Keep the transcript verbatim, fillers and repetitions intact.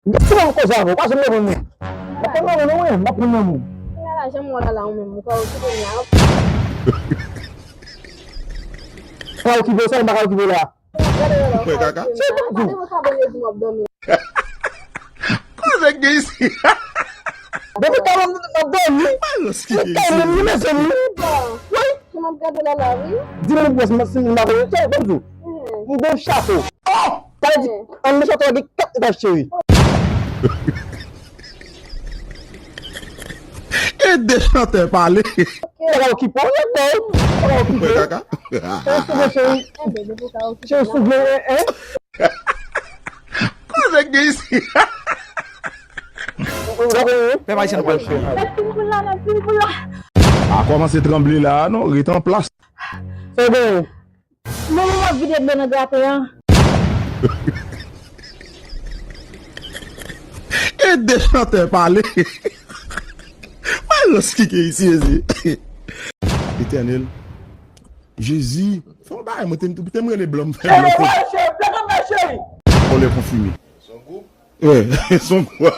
Si mwen koze avè w, pa janm reponn mwen. M ap pran nan men w, m ap pran nan men w. Lala, janm wè Lala ou menm, ou ka okipe m la. Pa okipe w, sa m pa ka okipe w la. Gade Lala, ou ka okipe m la. Gade mwen ka bèl di m ap dòmi. Koze k gen isi? Depi talè m ap dòmi. Mwen kay menm ni mezanmi. Wi. Kòman m gade Lala, wi. Di mwen bòs mwen si m ap fè sa, m di w. M gon chapo. Oh! Sa vle di, an mechan twa gen kat etaj, cheri. Ede chantè pale. Sa va okipe w, lè kò w. Sa va okipe w. Cheri, souvle, cheri. Cheri, souvle, hein? Koze k gen isi? Pèp ayisyen nou pral fè. Nèg fin pou la, nèg fin pou la. Pa kòmanse tranble la, non, ret an plas. Se bon. Manman m ap vide dlo nan graten an. Ede chantè pale. Malòs ki gen isi, Jezi. Etènèl. Jezi. Fè yon bagay, mwen te, te m rele blan m fè. Ede mwen, cheri, plante mwen, cheri. Vòlè konfime. Son gwoup? Wi, son gwoup.